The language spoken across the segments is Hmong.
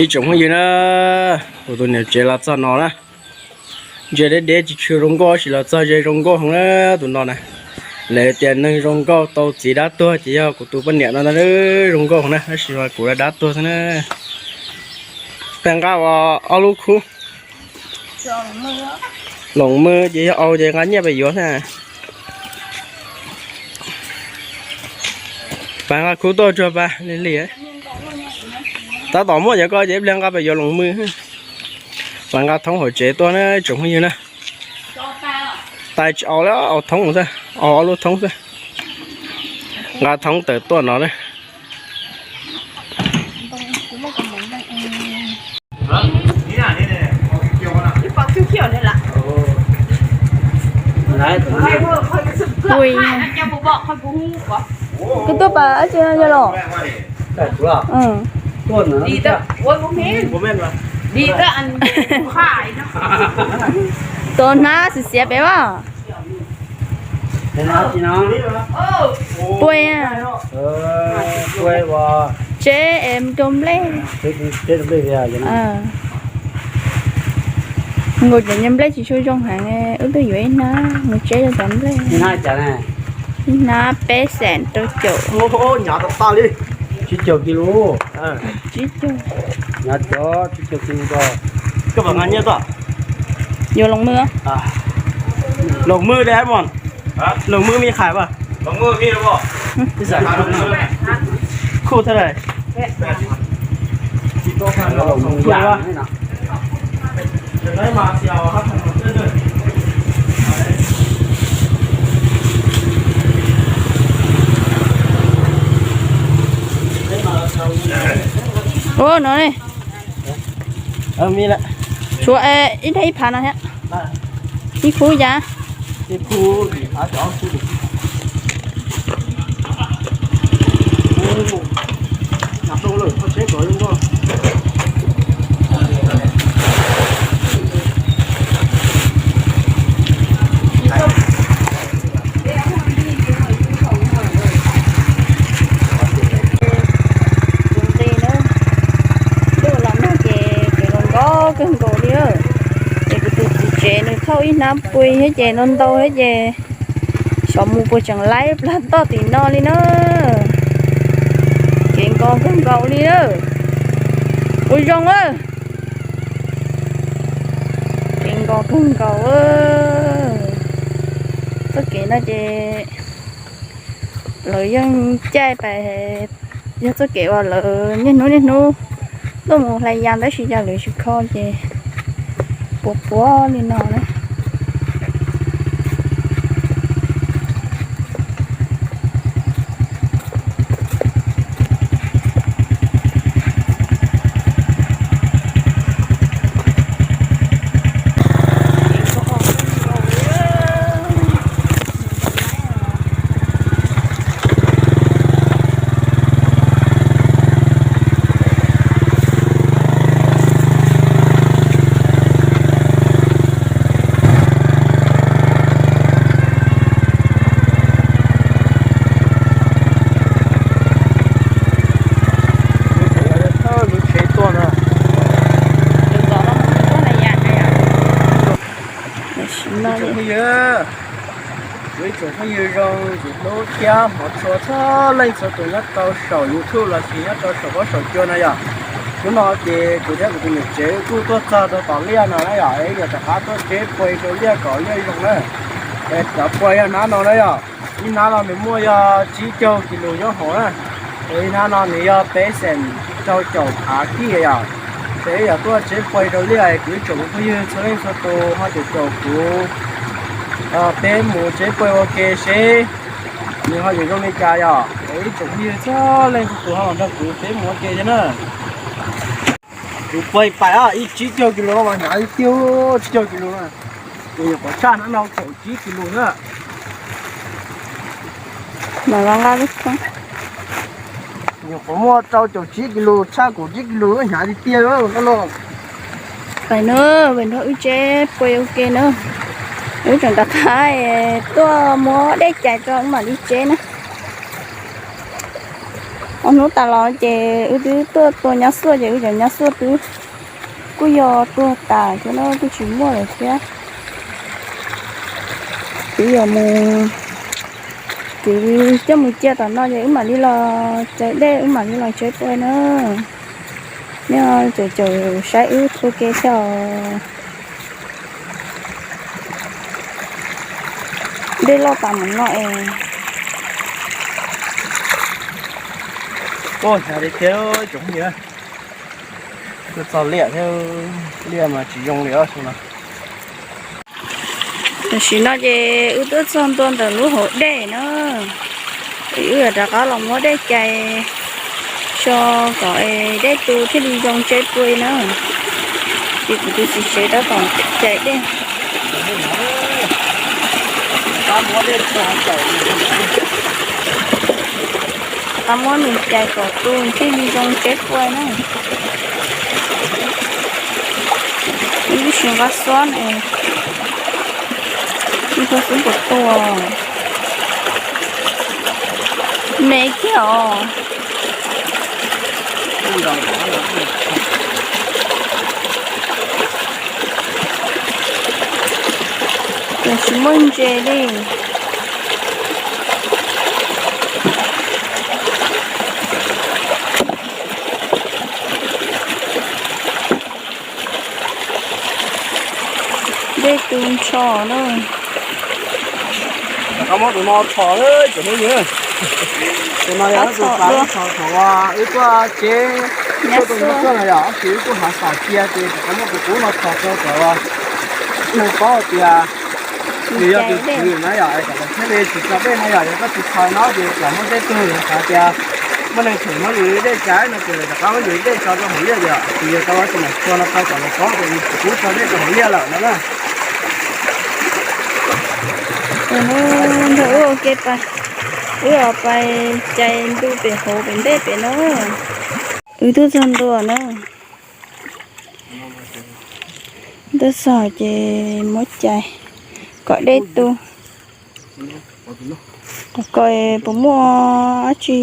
Ib tsoom phooj ywg na, kuv tus niam tsev los txog no na, ntsia deb deb tsis tshua zoo nkauj, tab sis los txog ze zoo nkauj heev na tus no na. Lawv tias neeg zoo nkauj tau txiv dab tuag ces yog kuv tus poj niam no ntag, zoo nkauj heev na, tab sis mas kuv dab tuag xwb na. Pab nqa ua ob lub khub. Loos mws ces yog au ces nqa nyiaj pais yuav xwb. Pab nqa khub tuaj tsuag pab li li. Tab tom muaj cov ko ces ib pliag nqa pais yuav loos mws. Pab nqa thoob hauv tsev tuaj na tsoom phooj ywg na. Tais tsis au li, au thoob xwb, au ob lub thoob xwb. Nqa thoob tawm tuaj no na. Koj tuaj pab ab tsi yog los? Tus hnab xiav xiav pem as. Puas, tseb es rau nplej. Nkaus cov nyuag nplej tsis tshua zoo heev, wb twb yuav ib hnab mus tseb rau cov nplej. Ib hnab peb xees rau caum. Tsib caug kis lus. Tsib caug. Hnab cov tsib caug kis lus. Koj pab nqa nyiaj tuaj. Yuav loos mws. Loos mws dab mos. Loos mws me khais pas? Khuj thab dais. Ua no ne. Tshuav ib daim ib phav no thiab. Ib khub yas. Tus nqi na, ntuj los nag ces kev nkaus nkos kawg nkaus li. Ces kuv tus txiv tsev nws thauj ib hnab pui thiab ces ntau ntau thiab ces xyov mus puas tseem laib plag toj tim no li na. Kev nkos kawg nkaus li na. Ua zoo a. Kev nkos kawg nkaus. Txoj kev no ces lawv yeej caij pais, yog txoj kev uas lawv niaj hnub niaj hnub tuaj mus hlais yas tab sis cas lawv tsis kho ces puas puas li no na. Ib tsoom phooj ywg, kuv ib tsoom phooj ywg zoo txiv hlub thiab hmov tshua txhua leej txhua tus nyob rau saum YouTube los sis nyob rau saum huab saum cua no yom. Hnub no ces kuv thiab kuv tus niam tsev kuj tuaj txog rau tom liaj no na yom, es yuav rov qab tuaj tseb pua rau liaj kom liaj zoo na. Es cov pua yog hnab no na yom, ib hnab no nws muaj yog tsib caug kis lus nyob hauv na. Es ib hnab no nws yog peb xees rau caum phav kij yom. Ces wb yuav tuaj tseb pua rau liaj, kuv ib tsoom phooj ywg txhua leej txhua tus ho caum caum kuv Peb mus tsev puag ua ke seb nws ho yuav zoo li cas yom. Ib tsoom phooj ywg txhua leej txhua tus ho los nrog kuv peb mus ua ke thiab na. Kuv puag pais ib tsib caug kis lus no mas hnyav tiag, tsib caug kis lus na. Kuv nyuam qhuav tshaj hnab no kaum tsib kis lus na. Nyuam qhuav muaj rau caum tsib kis lus tshaj kaum tsib kis lus hnyav tiag tiag no no. Pais na, pais nrog wb tsev puag ua ke na. Wb tseem rov qab tuaj muab dej cais rau wb mam li tsev na. Ob hnub tas los ces wb twb tuaj tua nyab xuaj ces wb cov nyab xuaj twb kuj yog tuag tas thiab no kuj tsis muaj lawm thiab. Kuv yuav mus, kuv coj mus cia tom no ces wb mam li los tsaws dej wb mam li los tsev puag na. Nyob tseem caum saib wb ua ke thiab os. Dej loj tas mus no es. Ua hnyav li thiab tsoom phooj ywg. Tuaj txog liaj thiab, liaj mas tsis zoo li os no. Tam sim no ces wb twb txog ntua ntawm lub hauv dej na. Wb yuav rov qab los muab dej cais so kom dej tu thiaj li zoo tsev puag na. Ces kuv tus txiv tsev tab tom cais dej. Rov qab muab nws cais kom tu thiaj li zoo tsev puag na. Ib lub tsis nqa xob ne, ib tug xub puas tua me kiag os. Ces tsis muaj ntses li. Dej tu nrho na. Rov qab muab tus no txhos, cov phooj ywg. Tus no yog tus xav txhos thaum wb tuaj tsev, tuaj tua nyab xuaj no yom, tab sis wb kuj hnav xam cia ces rov qab muab tus qub no txhos rau kom neeg paub hais tias nws yog tus tswv na yom, es kom lawv thiaj li tsis tso dej no yom, yog koj tsis txhos no ces tsam muaj dej tuag, xav tias muaj neeg them muab yus dej cais no ces rov qab muab yus dej tso rau hauv liaj yom, tsis yog rau tus niam txhua no tau kom lawv paub tias yus tus qub tso dej rau hauv liaj lawm no na. Nrog wb ua ke pais, wb pais cais ntu pem hauv pem ntej pem no. Wb twb txog ntua na. Twb txog ces muab cais kom dej tu. Kom puas muaj dab tsi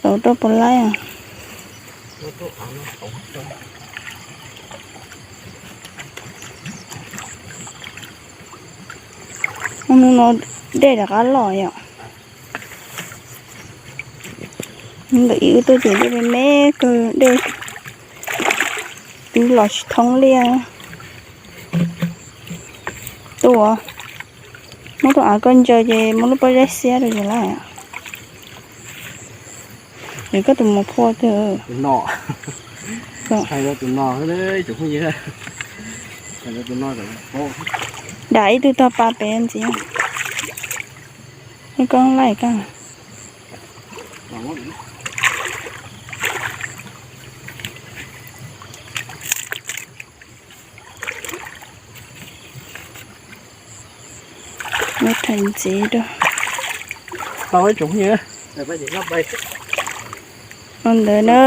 tau rau puas laib. Hnub no dej rov qab los yom. Ntawm ib wb tuaj ces dej me me kawg, dej twb los tsis thoob liaj. Tuaj, muab tus av koj ntsaws ces muab lub pob zeb xiab rau ces lawm. Es koj tus mos phua twg? Hais rau tus no, dam ib tug tog pa pem ntxiv. Koj laij koj. Muab thaij ntxiv rau. Ua ntawd na,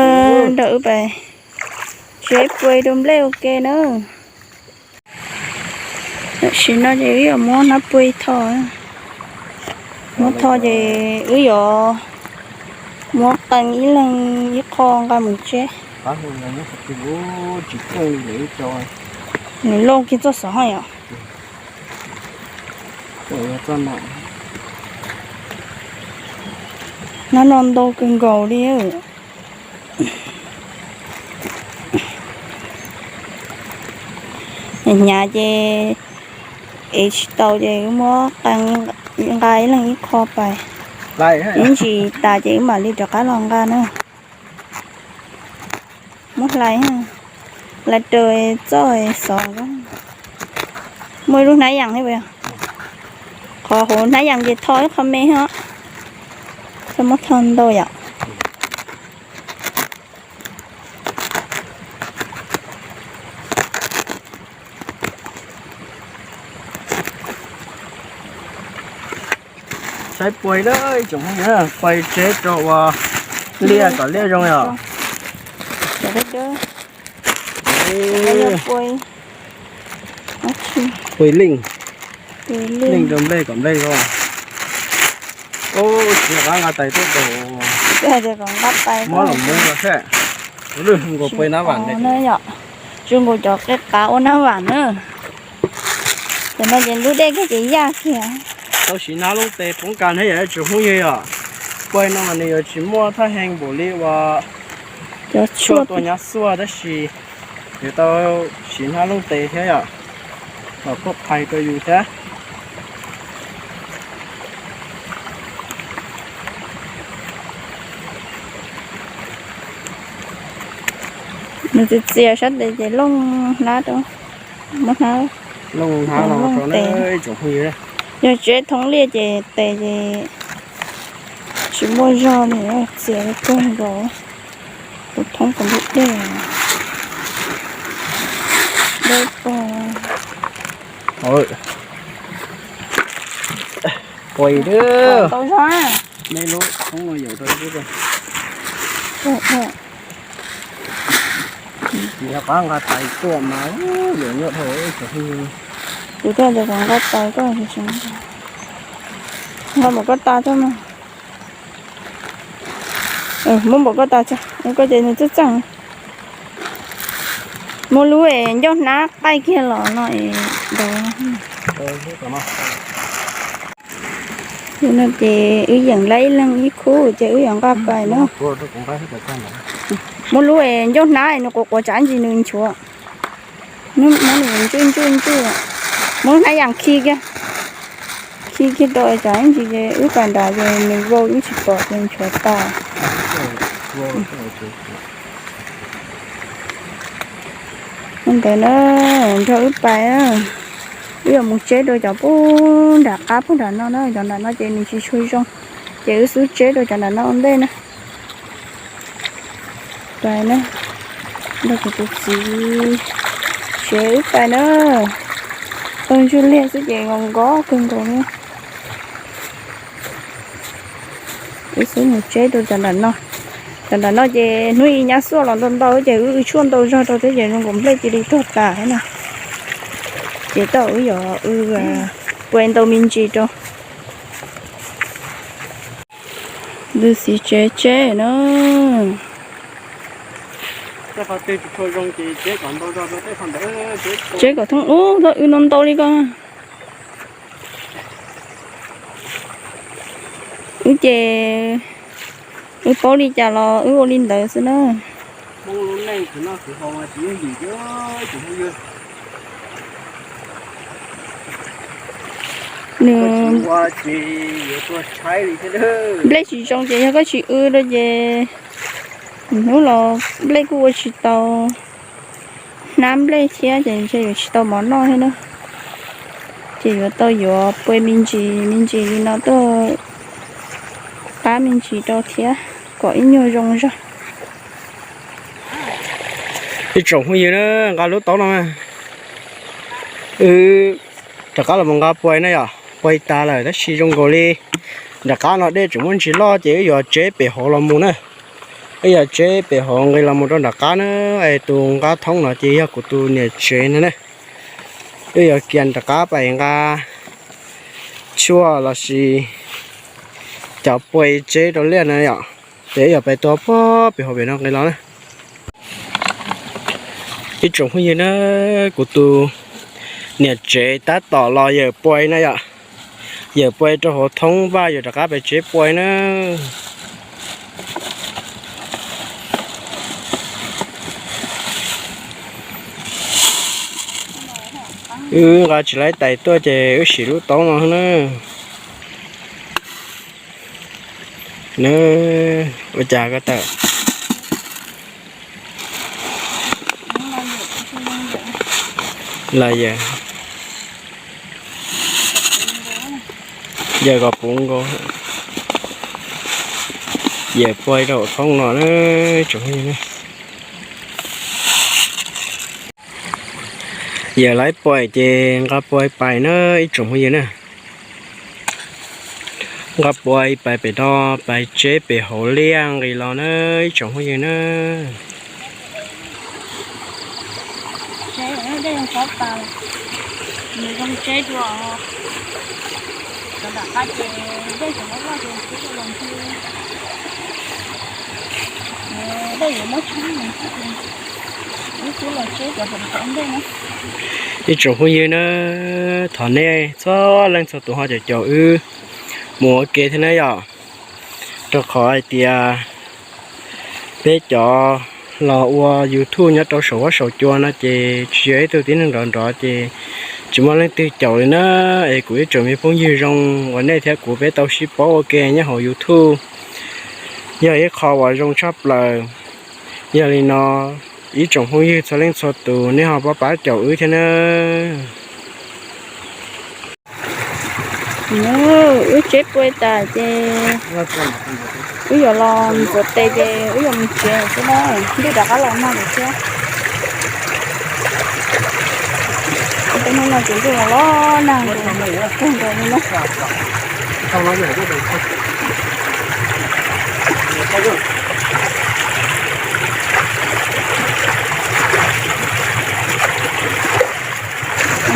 nrog wb pais seb puas rau nplej ua ke na. Tam sim no ces wb yuav muab hnab puas tho. Muab tho ces wb yuav muab qee ib leeg ib qho nqa mus tseb. Nws loj kiag txoj xov haj yom. Hnab no ntau kawg nkaus li. Hnyav ces ev tsis tau ces wb muab qee nqa ib leeg ib qho pais. Ib ntsis tas ces wb mam li rov qab los nqa na. Muab hlais, hlais raws txoj xov. Ua lub hnab yas thiab puas yog? Qhov hauv hnab yas ces tho ib qho me os. Txhob muab tho ntau yom. Saib puas na, ib tsoom phooj ywg, puas tsev rau ua liaj kom liaj zoo yom. Puas leej, leej rau nplej kom nplej zoo. Ub, tsis nqa tais tuaj tus, muab los muab los seb. Zoo nkaus puas nab vam ne. Zoo nkaus cov qe qav ua nab vam na. Cov no ces lub dej kiag ces yaj kiag. Tau siv hnab looj tes poob kas thiab yom, tsoom phooj ywg yom. Puas no mas nws yuav tsis muaj thaj heev npaum li uas cov tshuaj tua nyab xuaj tab sis yuav tau siv hnab looj tes thiab yom, kom phuaj phais rau yus thiab. Nws txias txias sab tes ces looj hnab rau, muab hnab looj hnab no rau na, ib tsoom phooj ywg. Yog tsev thoob liaj ces tes ces tsis muaj zog li, txias kawg nkaus. Tus thoob tus ntug dej, dej pog. Puas tau zog. Nej lub thoob no yaum rau. Yog qab nqa tais tuaj mas yuav nyuaj dhau. Kuv tuaj ces kuv nqa tais koj, nqa npaum koj tas tuaj mas. Muab npaum koj tas tso, koj ces nws txawj txeej. Muab lub es ncauj hnab qaij kiag los no es ntawd. No ces wb yeem lab ib leeg ib khub ces wb yuav nqa pais na. Muab lub es ncauj hnab nws quav quav tsam ntsis nws nchuav. Muab nws ntsuj ntsuj ntsuj, muab hnab yas khi kiag, khi kiag rau tsam ntsis ces wb pais nrad ces nws vau wb tsis pom ces nchuav tas. Ua ntawd na, nrog wb pais, wb yuav mus tseb rau cov pub nram qab pub nram no na, cov nram no ces nws tsis tshua zoo, ces wb xub tseb rau cov nram no ua ntej na. Pais na, nrog kuv tus txiv tsev wb pais na. Tau ntsuj liaj xwb ces nkaus nkob kawg nkaus li. Wb xub mus tseb rau cov nram no. Cov nram no ces hnub ib nyab xuaj los ntau ntau ces wb tshuaj ntau zog rau thiab ces zoo nkaus nplej cia li tuag tas thiab na. Ces tau wb yuav wb pua ntau me ntsis rau. Tus txiv tsev tseb na. Tseb kom thoob ub, wb no ntau li ko. Wb ces wb paub li cas los wb ua li ntawd xwb na. Nws nplej tsis zoo ces yog koj tsis w rau ces hnub los nplej kuj ua tsis tau hnab nplej thiab ces ntshe yuav tsis tau mov noj thiab na. Ces yuav tau yuav pua me ntsis me ntsis li no tuaj qab me ntsis rau thiab kom ib nyuag zoo zog. Ib tsoom phooj ywg na, nqa lub taub no, wb rov qab los mus nqa pua na yom. Pua tas lawm tab sis zoo nkaus li nram qab no dej tseem muaj ntsis loj ces wb yuav tseb pem hauv los mus na. Wb yuav tseb pem hauv nqis los mus rau nram qab na. Es tus nqa thoob no ces yog kuv tus niam tsev no na. Wb yuav kiag rov qab pais nqa tshuaj los sis cov pua tseb rau liaj na yom. Ces wb yuav pais tua puag pem hauv pem no nqis los na. Ib tsoom phooj ywg na, kuv tus niam tsev tab tom los yawm pua na yom. Yawm pua rau hauv thoob vaj, yawm rov qab pais tseb pua na. Wb nqa tsis laib tais tuaj ces wb siv lub taub no na. Ua cas ko taw los yawm. Yawm kom puv nkaus, yawm pua rau thoob no na, tsoom phooj ywg na. Yawm lawv pua ces nqa pua pais na ib tsoom phooj ywg na. Nqa pua pais pem no, pais tseb pem hauv liaj nqis los na ib tsoom phooj ywg na. Ib tsoom phooj ywg na, thov nej txhua leej txhua tus ho caum caum wb mus ua ke thiab na yom. Rau qhov hais tias peb cov los ua YouTube nyob rau saum huab saum cua no ces tsis yog ib tug tib neeg nrov nrov ces tsis muaj leej twg caum li na. Es kuv ib tsoom me phooj ywg zoo uas nej thiab kuv peb tau sib paub ua ke nyob hauv YouTube yog ib qho uas zoo tshaj plaws. Yog li no ib tsoom phooj ywg txhua leej txhua tus nej ho pab pab caum wb thiab na. Wb tseb pua tas ces wb yuav los ntxuav tes ces wb yuav mus tsev xwb na, ntuj rov qab los nag lawm thiab. Tej hnub no ces ntuj los los nag kawg nkaus li na.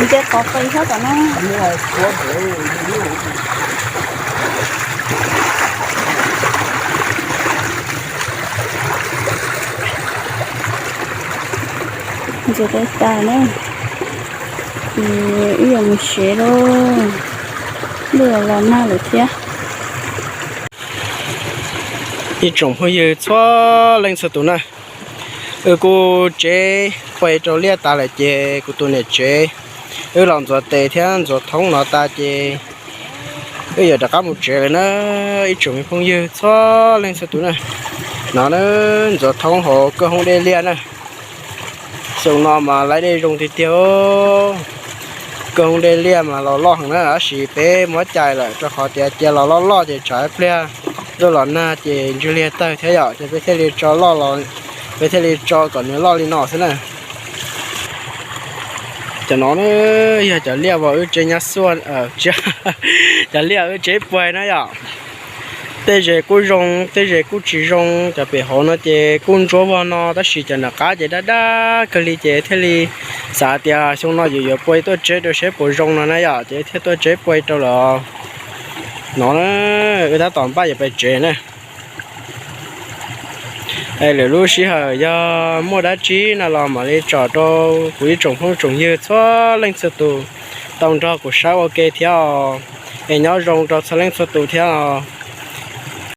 Nce qhov qis thiab tom no. Ntxuav tes tas na, ces wb yuav mus tsev lauj, ntuj los los nag lawm thiab. Ib tsoom phooj ywg txhua leej txhua tus na, wb kuj tseb pua rau liaj tas lawm ces kuv tus niam tsev wb los ntxuav tes thiab ntxuav thoob no tas ces wb yuav rov qab mus tsev lawm na. Ib tsoom me phooj ywg txhua leej txhua tus na, no na, ntxuav thoob hauv kawg hoob dej liaj na. Xyoo no mas laib dej zoo tiag tiag. Kawg hoob dej liaj mas los loj heev na, tab sis peb muab cais lawm rau qhov tias cia los loj loj ces tsam ib pliag ntuj los nag ces ntswg liag tawg thiab yom, ces peb thiaj li tso loj los, peb thiaj li tso kom nws loj li no xwb na. Cov no na yog cov liaj uas wb tseb nyab xuaj, cov liaj wb tseb pua na yom. Tej zes kuj zoo, tej zes kuj tsis zoo, cov pem hauv no ces kuj ntsuab vog no, tab sis cov nram qab ces daj daj kawg li ces thiaj li xav tias xyoo no yuav yuav pua tuaj tseb rau seb puas zoo no na yom, ces thiaj tuaj tseb pua rau lawm. No na, wb tab tom npaj yuav pais tsev na. Es lwm lub sij hawm yog muaj dab tsi no los mam li tsom rau kuv ib tsoom phooj tsoom ywg txhua leej txhua tus tau nrog kuv saib ua ke thiab os. Es nyob zoo rau txhua leej txhua tus thiab os.